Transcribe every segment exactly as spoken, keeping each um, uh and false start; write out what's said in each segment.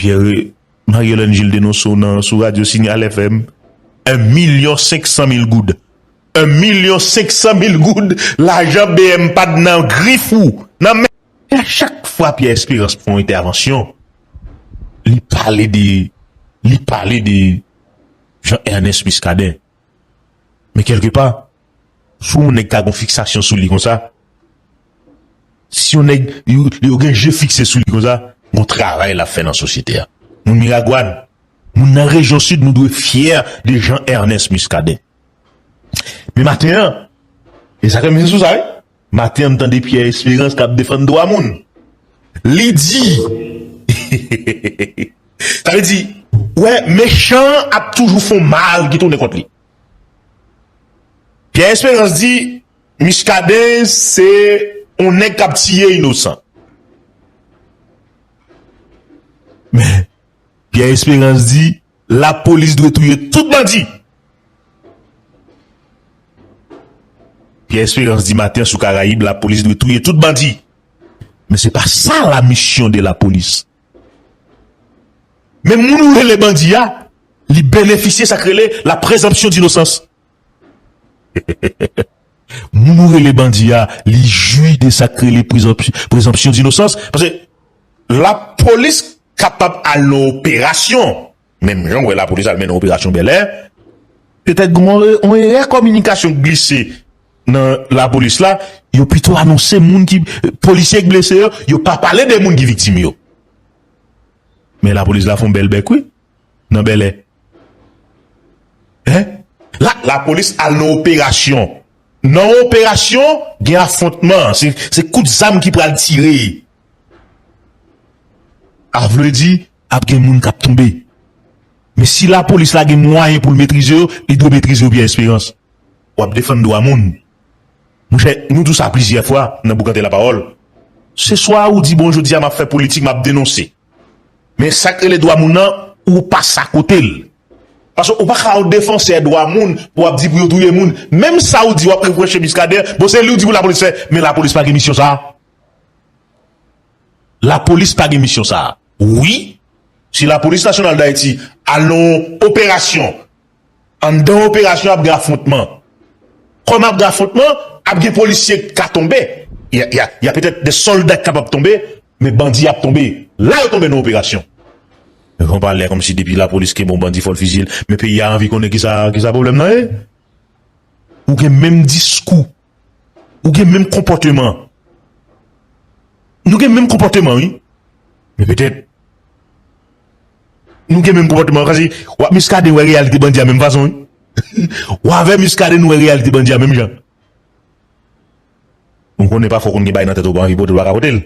Pierre, Marie-Hélène Gilles denonse w nan, sou radyo Signal F M. Un million cinq cent mille goud. Un million cinq cent mille goud, lajan B M pad nan grif ou, nan men. E a chak fwa Pierre Espérance fè yon entèvansyon, li pale de, li pale de Jean Ernest Muscadin. Men kèlkepa, si yon nèg ka gon fiksasyon sou li konsa, si yon nèg, yo, yo gen je fikse sou li konsa, gon travay l ap fè nan sosyete a. Moun Miragwàn, moun nan rejyon Sid, nou dwe fyè de Jean Ernest Muscadin. Men maten an, e sa k fè m vin sou sa, wi. Maten an, m tande Pierre Espérance k ap defann dwa moun. Li di, sa vle di, wè, mechan an ap toujou fè yon mal ki tounen kont li. Pierre Espérance di, Muscadin se yon nèg k ap tiye inosan. Men, Pierre Espérance di, lapolis dwe touye tout bandi. Pierre Espérance di maten sou Karayib, lapolis dwe touye tout bandi. Men se pa sa la mission de la police. Men moun ou rele bandi a, li benefisye sa k rele la présomption d'innocence. Moun ou rele bandi a, li jwi de sa k rele présomption, présomption d'innocence. Paske lapolis kapab al nan operasyon. Menm jan w wè lapolis al mennen operasyon Bèlè, petèt gen yon, yon erè kominikasyon k glise nan lapolis la, yo pito anonse moun ki, polisye k blese yo, yo pa pale de moun ki viktim yo. Men lapolis la fè yon bèl bèk, wi, nan Bèlè. Hein? La, lapolis al nan operasyon. Nan yon operasyon, gen afwontman, se, se kout zam ki pral tire. A vle di, ap gen moun k ap tonbe. Men si lapolis la gen mwayen pou l metrize yo, li dwe metrize yo, Pierre Espérance. W ap defann dwa moun. Monchè, nou di w sa plizyè fwa nan Boukante Lapawòl. Se swa ou di, bon, jodi a m ap fè politik, m ap denonse. Men sa k rele dwa moun nan, ou pase akote l. Paske ou pa ka yon defansè dwa moun pou w ap di pou yo touye moun. Menm sa ou di w ap repwoche Muscadin, bon, se li ou di pou lapolis fè, men lapolis pa gen misyon sa a. Lapolis pa gen misyon sa a. Wi, si Lapolis Nasyonal Dayiti al nan yon operasyon, anndan operasyon ap gen afwontman. Kòm ap gen afwontman, ap gen polisye k ka tonbe. Y a, y a, y a petèt de sòlda k kapab tonbe, men bandi ap tonbe. La yo tonbe nan operasyon. Men fè yon palè kòmsi depi lapolis kenbe yon bandi fò l fiziye l. Men peyi a anvi konnen kisa, kisa pwoblèm nan ye. Ou gen menm diskou. Ou gen menm konpòteman. Nou gen menm konpòteman, wi. Men petèt, nou gen menm konpòteman. Paske w ap Muscadin wè reyalite bandi a menm fason, wi. W avè Muscadin nou wè reyalite bandi a menm jan. M konnen pafwa w konn gen bagay nan tèt ou, ou pa anvi pote l, ou pa ka pote l.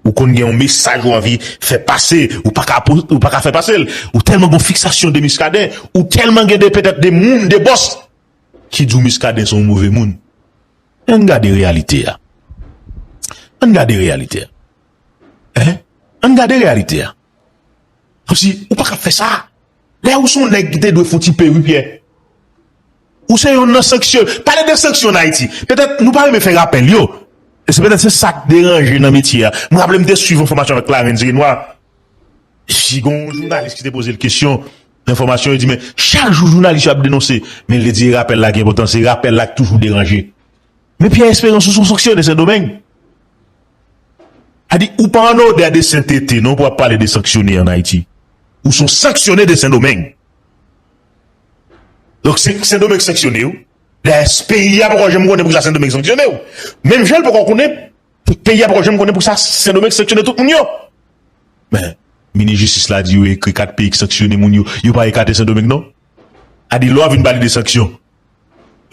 Ou konn gen yon mesaj ou anvi fè pase, ou pa ka po-, ou pa ka fè pase l. Ou tèlman gen yon fiksasyon de Muscadin, ou tèlman gen de, petèt, de moun, de bòs ki di w Muscadin se yon move moun. Ann gade reyalite a. Ann gade reyalite a. Hein? Ann gade reyalite a. Kòmsi ou pa ka fè sa. Lè ou se yon nèg ki te dwe fè yon ti pe, wi, Pyè. Ou se youn nan sanksyon. Pale de sanksyon ann Ayiti. Petèt nou pa renmen fè rapèl yo. E se petèt se sa k deranje nan metye a. Mwen raple m te swiv yon fòmasyon avèk Clarens Renois. Si gen yon jounalis ki te poze l kesyon, enfòmasyon, li di, men chak jou jounalis yo ap denonse. Men li te di rapèl la ki enpòtan, se rapèl la k toujou deranje. Men Pierre Espérance, ou se yon sanksyone Sendomeng. A di, ou pa an odè de sentete, non, pou w ap pale de sanksyone ann Ayiti. Ou se yon sanksyone de Sendomeng. Donk, se Sendomeng sanksyone w. Dayè, peyi a poko janm konnen poukisa Sendomeng sanksyone w. Menm jan l poko konnen, peyi a poko janm konnen poukisa Sendomeng sanksyone tout moun yo. Men, minis jistis la di yo ekri kat peyi k sanksyone moun yo, yo pa ekate Sendomeng non. A di, lè w ap vin pale de sanksyon,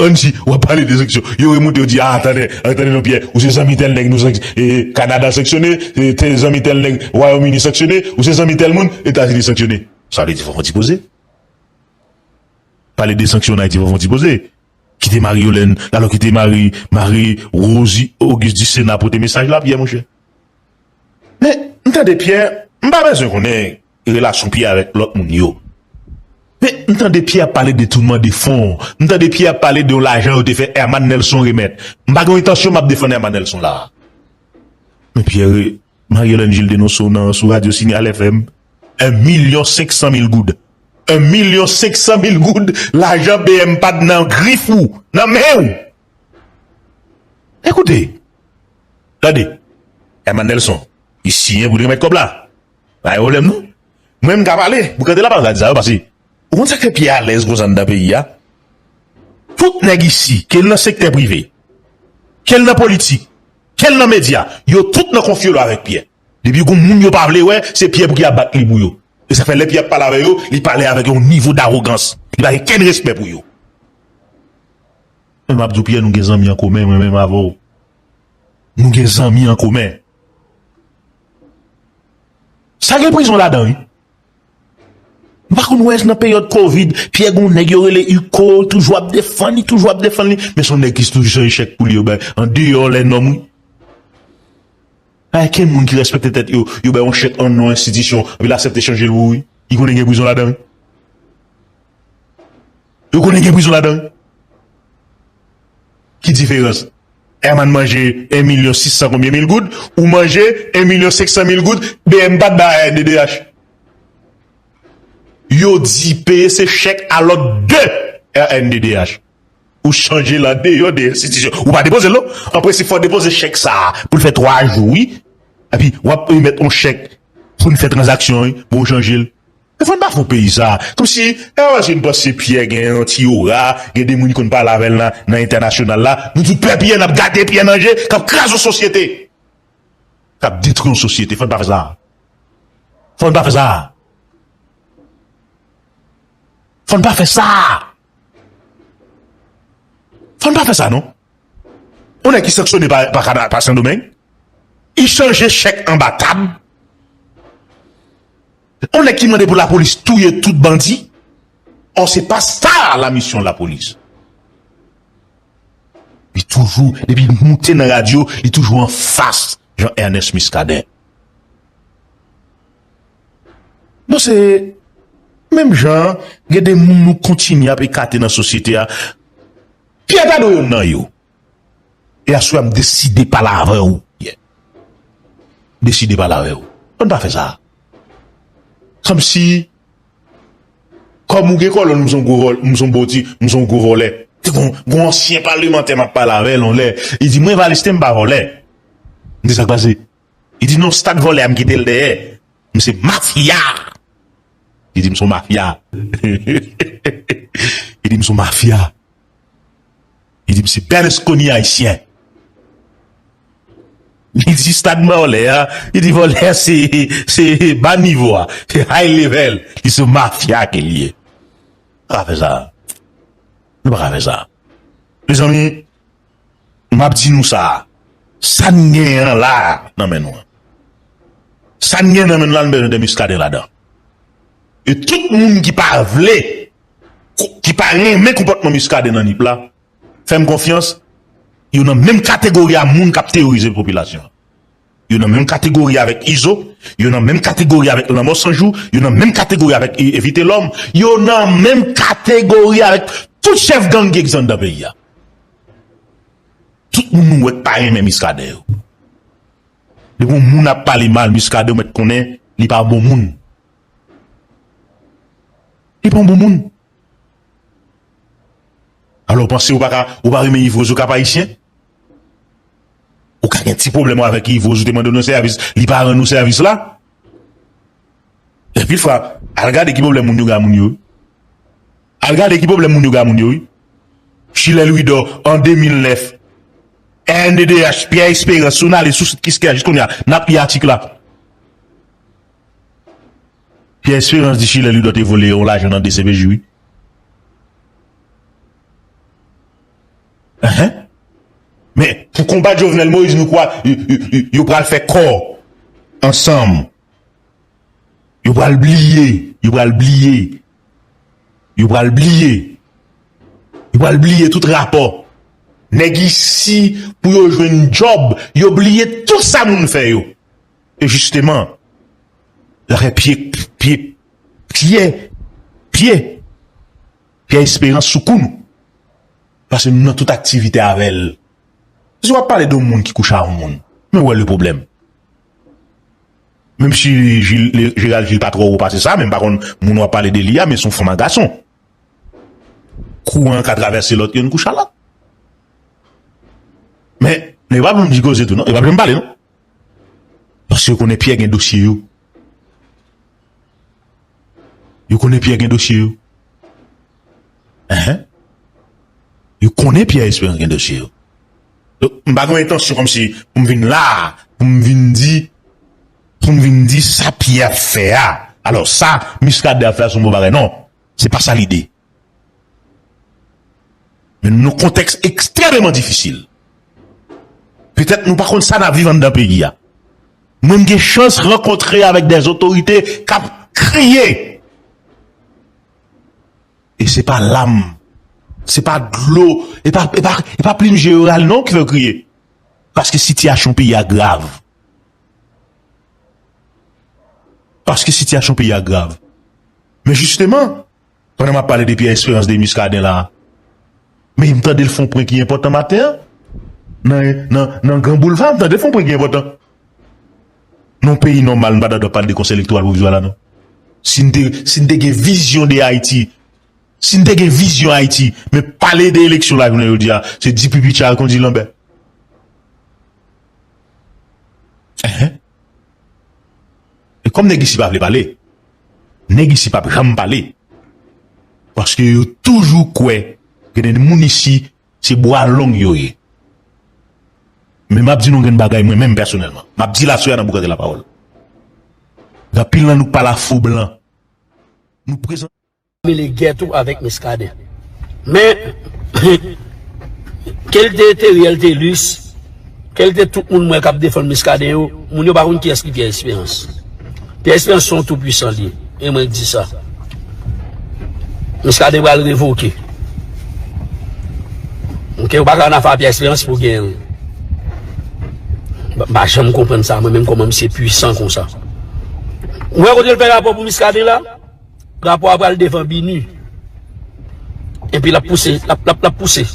ann di, w ap pale de sanksyon. Yo remonte, yo di, a, tande, a, tande non, Pyè, ou se zanmi tèl nèg, nou sanksy-, e, Kanada sanksyone, e, te zanmi tèl nèg, Wayòm Ini sanksyone, ou se zanmi tèl moun, Etazini sanksyone. Sa vle di, fò w fè yon ti poze. Pale de sanksyon ann Ayiti, fò w fè yon ti poze. Kite Marie Yolène, alò kite Marie, Marie Rosie Auguste du Sénat pote mesaj la, Pyè, monchè. Men, m tande Pyè, m pa bezwen konnen relasyon Pyè avèk lòt moun yo. Men, m tande Pyè ap pale detounman de fon. M tande Pyè ap pale de yon lajan yo te fè Herman Nelson remèt. M pa gen yon entansyon m ap defann Herman Nelson la. Men Pyè, Marie Hélène Gilles denonse w nan, sou radyo Signal F M. En milyon senk san mil goud. En milyon senk san mil goud, lajan B M pad nan grif ou, nan men w. Ekoute, tande, Herman Nelson, li siyen pou li remèt kòb la. Pa gen pwoblèm non. Mwen m ka pale, boukante la pa di sa yo, paske ou konn sa k fè Pyè alèz konsa anndan peyi a? Tout nèg isi, ke l nan sektè prive, ke l nan politik, ke l nan medya, yo tout nan konfyolo avèk Pyè. Depi gon moun yo pa vle wè, se Pyè pou ki ap bat li pou yo. E sa fè lè Pyè ap pale avè yo, li pale avèk yon nivo dawogans. Li pa gen kenn respè pou yo. Men m ap di w, Pyè, nou gen zanmi an komen, mwen menm avè w. Nou gen zanmi an komen. Sa gen prizon ladan, wi. M pa konn wè nan peryòd kovid, Pyè gon nèg yo rele Hugo, toujou ap defann li, toujou ap defann li. Men se yon nèg ki toujou chanje chèk pou li, yo bay andeyò lè nòm, wi. Pa gen kenn moun ki respekte tèt yo, yo bay yon chèk an non enstitisyon, epi l aksepte chanje l pou ou, wi. Li konnen gen prizon ladan, wi. Yo konnen gen prizon ladan, wi. Ki diferans? Herman manje en milyon sis san konbyen mil goud, ou manje en milyon senk san mil goud, B M pa t ba R N D D H. Yo di peye se chèk alòd de R N D D H. Ou chanje l andeyò de enstitisyon. Ou pa depoze l non. An prensip, fò w depoze chèk sa a pou l fè twa jou, wi. Epi, w ap remèt yon chèk pou n fè tranzaksyon, wi, pou w chanje l. Men fò n pa fè peyi sa. Kòmsi, e, w ap vin panse Pyè gen yon ti ora, gen de moun ki konn pale avè l nan, nan entènasyonal la. Nou di pèp Pyè, n ap gade Pyè nan je, k ap kraze yon sosyete. K ap detwi yon sosyete. Fò n pa fè sa. Fò n pa fè sa. Fò n pa fè sa. Fò n pa fè sa, non. Yon nèg ki sanksyone pa, pa, Kana- pa Sendomeng, li chanje chèk anba tab. Yon nèg ki mande pou lapolis touye tout bandi. Ò, se pa sa la misyon lapolis. Li toujou, depi l moute nan radyo, li toujou anfas Jean Ernest Muscadin. Bon, se menm jan, gen de moun nou kontinye ap ekate nan sosyete a. Pyè ta dwe youn nan yo. E aswè a m deside pale avè w. Yeah. Deside pale avè w. Ann pa fè sa. Kòmsi, kòm ou gen kòlonn, m se yon gwo vòl-, m se yon bandi, m se yon gwo vòlè. Te gon, gon ansyen palmantè m ap pale avè l yon lè. Li di, "Mwen, Evariste, m pa vòlè." M di, "Sa k pase?" Li di, "Non, stad vòlè a, m kite l dèyè. M se mafya." Li di, "M se yon mafya." Li di, "M se yon mafya." Li di, "M se Berlusconi ayisyen." Li di, "Stad vòlè a," li di, "vòlè a se, se ba nivo a, se high level, li se mafya ke l ye." Pa ka fè sa. Nou pa ka fè sa. Mezanmi, m ap di nou sa. Sa n genyen an la nan men nou an. Sa n genyen nan men nou la, nou bezwen de Muscadin ladan. E tout moun ki pa vle, ki pa renmen konpòtman Muscadin nan Nip la, fè m konfyans, yo nan menm kategori a moun k ap teworize popilasyon an. Yo nan menm kategori avèk Izo, yo nan menm kategori avèk Lanmò San Jou, yo nan menm kategori avèk E-, Evite Lòm, yo nan menm kategori avèk tout chèf gang ki egziste anndan peyi a. Tout moun nou wè k pa renmen Muscadin yo. Depi yon moun ap pale mal Muscadin, ou mèt konnen li pa bon moun. Li pa yon bon moun. Alò, ou panse ou pa ka, ou pa renmen Yves Roseau k ap ayisyen? Ou ka gen ti pwoblèm avèk Yves Roseau, ou te mande yon sèvis, li pa rann ou sèvis la? Anpil fwa, al gade ki pwoblèm moun yo gen ak moun yo. Al gade ki pwoblèm moun yo gen ak moun yo, wi. Chilè Louidor, an de mil nèf, R N D D H, Pierre Espérance, si w ale sou sit Kiskeya jis kounye a, n ap li atik la. Pierre Espérance di Chilè Louidor te vole yon lajan nan D C P J, wi. Enhen. Men, pou konbat Jovenel Moïse, nou kwè, yo, yo, yo, yo pral fè kò ansanm. Yo pral bliye, yo pral bliye. Yo pral bliye. Yo pral bliye tout rapò. Nèg isi, pou yo jwenn djòb, yo bliye tout sa moun fè yo. E jisteman, zafè pye, pye, pye, pye, pye esperans sou kou nou. Paske nou nan tout aktivite avè l. Si w ap pale de yon moun ki kouche a yon moun, men w wè le pwoblèm. Menm si Jil, Jeral Jil pa twò wo pase sa, men m pa konn moun w ap pale de li a, men se yon fanm ak gason. Kouran ka travèse lòt youn kouche a lòt. Men, yo pa janm di koze tou, non. Yo pa janm pale, non. Paske yo konnen Pyè gen dosye yo. Yo konnen Pyè gen dosye yo. Enhen. Yo konnen Pyè Esperans gen dosye yo. Donk, m pa gen entansyon kòmsi pou m vin la, pou m vin di, pou m vin di sa Pyè ap fè a. Alò, sa Muscadin ap fè a se yon bon bagay. Non, se pa sa lide. Men nou nan yon kontèks ekstrèmeman difisil. Petèt nou pa konn sa n ap viv anndan peyi a. Mwen, m gen chans rankontre avèk dè otorite k ap kriye. E se pa lam, se pa dlo, e pa, e pa, e pa plim je yo rale non ki fè yo kriye. Paske sitiyasyon peyi a grav. Paske sitiyasyon peyi a grav. Men jisteman, pandan m ap pale de Pierre Espérance, de Muscadin la, men m tande l fè yon pwen ki enpòtan maten an. Nan, nan, nan Gran Boulva, m tande l fè yon pwen ki enpòtan. Nan yon peyi nòmal, m pa ta dwe ap pale de Konsèy Elektoral Pwovizwa la, non. Si n te, si n te gen vizyon de Ayiti, si n te gen vizyon Ayiti, men pale de eleksyon la jounen jodi a, se di pipi tcha, kon di Lanbè. Enhen. E kòm nèg isi pa vle pale, nèg isi p ap janm pale. Paske yo toujou kwè gen de moun isi, se bwa long yo ye. Men m ap di nou yon grenn bagay, mwen menm pèsonèlman. M ap di l aswè a nan Boukante Lapawòl. Gen anpil nan nou k pale a fo blan. Nou prezante. Mele gè tou avèk Muscadin. Men, ke l te Theriel Thelus, ke l te tout moun mwen k ap defann Muscadin yo, moun yo pa konn kiyès ki Pierre Espérance. Pierre Espérance se yon tou pwisan li ye. E mwen k di sa. Muscadin pral revoke. Ok, ou pa ka nan afè Pierre Espérance pou gen. M pa janm konprann sa, mwen menm kòman misye pwisan konsa. Ou wè kote l fè rapò pou Muscadin la? Rapò a pral devan BINUH. Epi l ap pouse, l ap, l ap, l ap pouse.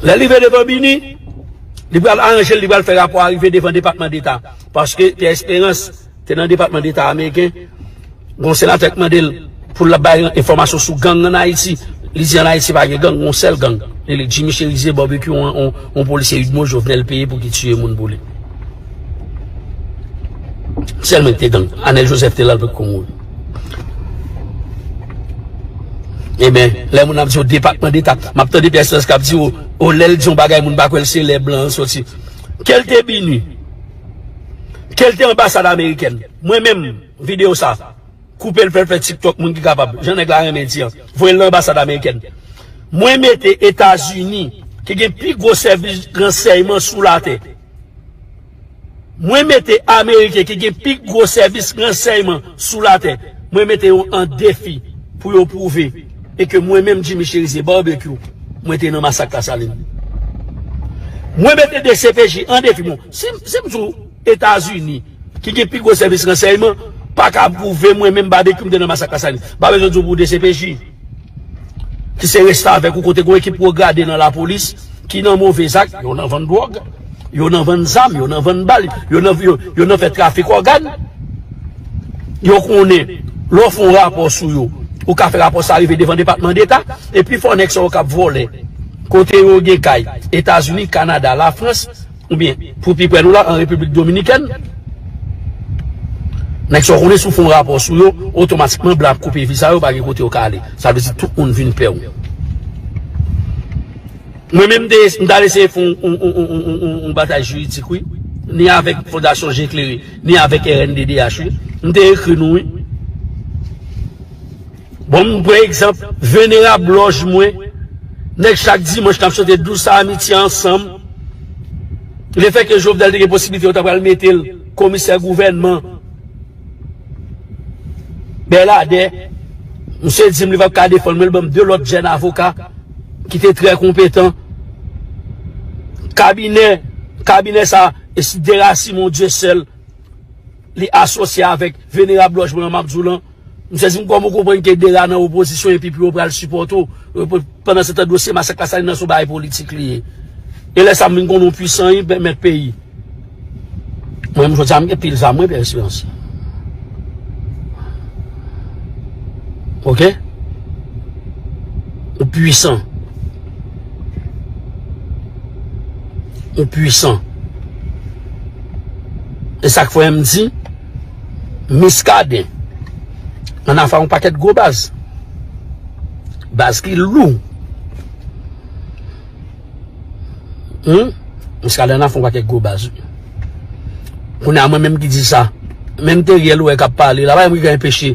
Lè l rive devan BINUH, li pral aranje l, li pral fè rapò a rive devan Depatman Deta. Paske Pierre Espérance te nan Depatman Deta ameriken. Gon senatè k mande l pou l ap bay enfòmasyon sou gang ann Ayiti. Li di ann Ayiti pa gen gang, gon sèl gang. Li, li Jimmy Chérizier Barbecue, on, on, on polisye UDMO Jovenel peye pou ki tiye moun pou li. Sèlman te gang. Anèl Joseph te la, l potko mouri. Ebyen, lè moun ap di w Depatman Deta, m ap tande Pierre Espérance k ap di w, o, lè l di yon bagay, moun pa kwè l, se lè blan an soti. Ke l te BINUH, ke l te anbasad amerikèn. Mwen menm, videyo sa, koupe l, fè l fè TikTok, moun ki kapab. Jan nèg la renmen di an. Voye l nan anbasad amerikèn. Mwen mete Etazini, ki gen pi gwo sèvis ransèyman sou latè. Mwen mete Ameriken ki gen pi gwo sèvis ransèyman sou latè, mwen mete yo an defi pou yo pwouve e ke mwen menm Jimmy Chérizier Barbecue, mwen te nan masak Lasalin. Mwen mete DCPJ an defi. Bon, si, si m di w Etazini, ki gen pi gwo sèvis ransèyman, pa ka pwouve mwen menm Barbecue m te nan masak Lasalin. M pa bezwen di w pou DCPJ. Ki se restavèk ou kote gon ekip wo grade nan lapolis, ki nan move zak, yo nan vann dwòg, yo nan vann zam, yo nan vann bal, yo nan, yo, yo nan fè trafik ògàn. Yo konnen, lè w fè yon rapò sou yo, ou ka fè rapò sa rive devan Depatman Deta, epi fò nèg sa yo k ap vòlè, kote yo gen kay, Etazini, Kanada, Lafrans, oubyen, pou pi prè nou la, an Repiblik Dominikèn, nèg sa w konnen si w fè yon rapò sou yo, otomatikman blan ap koupe viza yo, pa gen kote yo ka ale. Sa vle di tout moun vin pè w. Mwen menm, m te, m t al eseye fè yon, yon, yon batay jiridik, wi. Ni avèk Fondasyon Je Klere, ni avèk R N D D H, wi. M te ekri nou, wi. Bon, m pran egzanp, Venerab Lòj mwen, nèg chak dimanch n ap chante Dous Amitye ansanm. Lefètke Jovenel te gen posiblite yo ta pral mete l komisè gouvènman Bèladè, misye di m li p ap ka defann mwen, li ban m de lòt jèn avoka ki te trè konpetan. Kabinè, kabinè sa, e si Dera Simon Dieuseul, li asosye avèk Venerab Lòj mwen an m ap di w lan. M sezi m kòman w konprann ke Dera nan opozisyon epi pou yo pral sipòte w. Pandansetan dosye masak Lasalin nan se yon bagay politik li ye. E lè sa m vin konnen w pwisan wi, mèt peyi. Mwen menm jodi a m gen pil zam, mwen, Pierre Espérance. Oke? Ou pwisan. Ou pwisan. E sa k fè m di, Muscadin, ann afè yon pakèt gwo baz. Baz ki lou. Hmm? Muscadin ann afè yon pakèt gwo baz, wi. Kounye a, mwen menm ki di sa. Menm Teriel ou wè k ap pale la, pa menm ki ka anpeche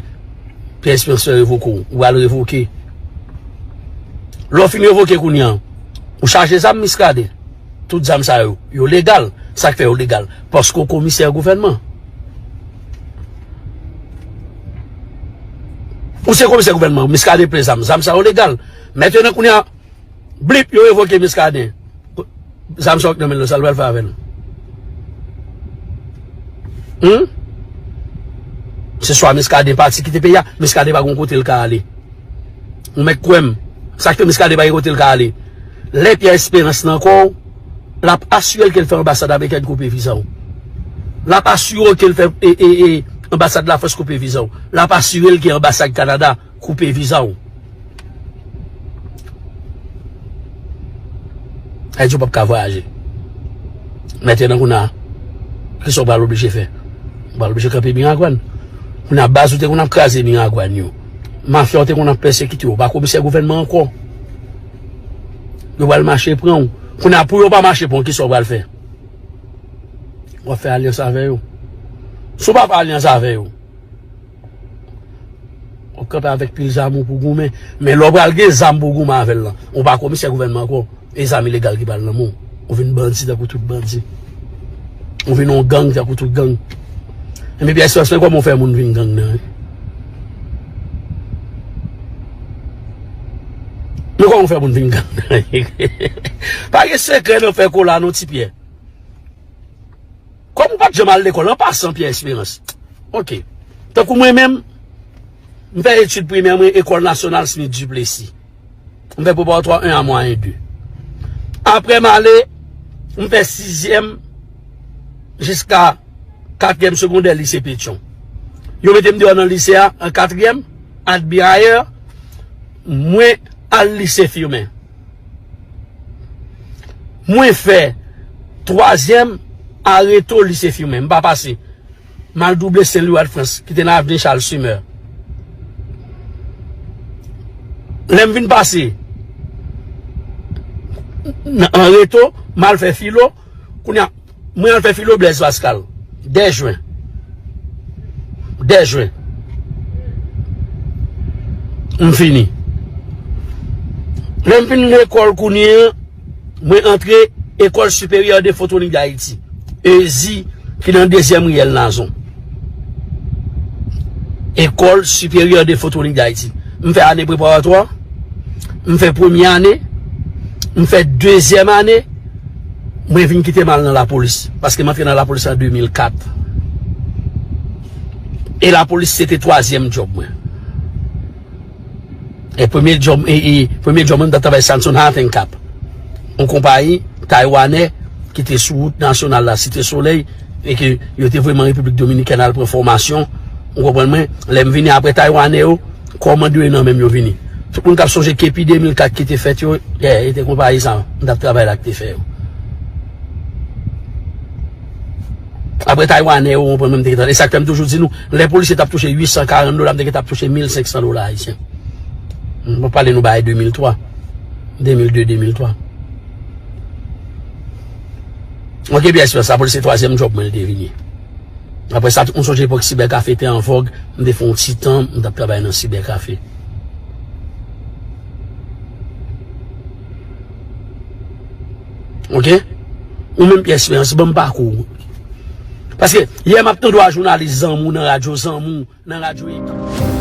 Pierre Espérance fè revoke w. Ou pral revoke. Lè w fin revoke kounye a, ou chaje zam, Muscadin. Tout zam sa yo, yo legal. Sa k fè yo legal? Paske w komisè gouvènman. Ou se komisè gouvènman, Muscadin plen zam. Zam sa yo legal. Mentnan kounye a, blip, yo revoke Muscadin. Zam sa w k nan men l, sa l pral fè avè l? Hmm? Se swa Muscadin pati kite peyi a, Muscadin pa gen kote l ka ale. Ou mèt kwè m. Sa k fè Muscadin pa gen kote l ka ale? Lè Pierre Espérance nan kò w, l ap asire l ke l fè anbasad amerikèn koupe viza w. L ap asire w ke l fè e, e, e, anbasad Lafrans koupe viza w. L ap asire l ke anbasad Kanada koupe viza w. Ayiti w p ap ka vwayaje. Mentnan kounye a, kisa w pral oblije fè? Ou pral oblije kanpe Miragwàn. Kounye a, baz ou te konn ap kraze Miragwàn yo, mafya w te konn ap pèsekite w, ou pa komisè gouvènman ankò. Yo pral mache pran w. Kounye a, pou yo pa mache pran w, kisa w pral fè? W ap fè alyans avè yo. Si w pa fè alyans avè yo, w ap kanpe avèk pil zam ou pou goumen. Men lè w pral gen zam pou goumen avè l lan, ou pa komisè gouvènman ankò. E zam ilegal ki pral nan men w. Ou vin bandi tankou tout bandi. Ou vin yon gang tankou tout gang. Enben, Pierre Espérance, men kòman w fè moun vin gang nan, wi? Men kòman w fè moun vin gang nan? Pa gen sekrè nan fè kola non, Ti Pyè. Kòm ou pa t janm al lekòl, an pasan, Pierre Espérance. Oke. Tankou mwen menm, m fè etid primè mwen École Nationale Smith Duplessis. M fè preparatwa en a mwayen de. Apre m ale, m fè sizyèm jiska katriyèm segondè lise Petyon. Yo mete m deyò nan lise a an katriyèm, admirayè, mwen al lise Firmin. Mwen fè twazyèm areto lise Firmin. M pa pase. M al double Sen Lwi Wad Frans, ki te nan avni Charles Summer. Lè m vin pase nan, an reto, m al fè filo. Kounye a, mwen al fè filo Blaise Pascal. Dè jen. Dè jen. M fini. Lè m fin lekòl kounye a, mwen antre École Supérieure de Photonik d'Haïti, ESI, ki nan dezyèm riyèl Nazon. École Supérieure de Photonik d'Haïti. M fè ane preparatwa, m fè premye ane, m fè dezyèm ane, mwen vin kite m al nan lapolis, paske m antre nan lapolis an de mil kat. E lapolis se te twazyèm djòb mwen. E premye djòb, e, e, premye djòb mwen, m t ap travay Samson Hattenkap, yon konpayi taywanè ki te sou wout nasyonal la, Site Solèy, e ke yo te voye m an Repiblik Dominikèn al pran fòmasyon. Ou konprann mwen? Lè m vini apre taywanè yo, kòmando yo nan men m yo vini. Tout moun k ap sonje Kepi de mil kat ki te fèt yo, yeah, e te konpayi sa, m t ap travay la ki te fè yo. Apre taywanè yo, ou konprann mwen, m te gentan, e sa k fè m toujou di nou, lè polisye t ap touche uit san karant dola, m te gentan ap touche mil senk san dola ayisyen. M ap pale nou bagay de mil twa, de mil de, de mil twa. Oke, Pierre Espérance, lapolis se twazyèm djòb mwen li te vini. Apre sa, tout moun sonje epòk Cyber Café te an vòg, m te fè yon ti tan, m t ap travay nan Cyber Café. Oke? Ou menm Pierre Espérance, ban m pakou w. Paske, yè m ap tande w a jounalis zanmi w nan radyo zanmi w, nan radyo ekri.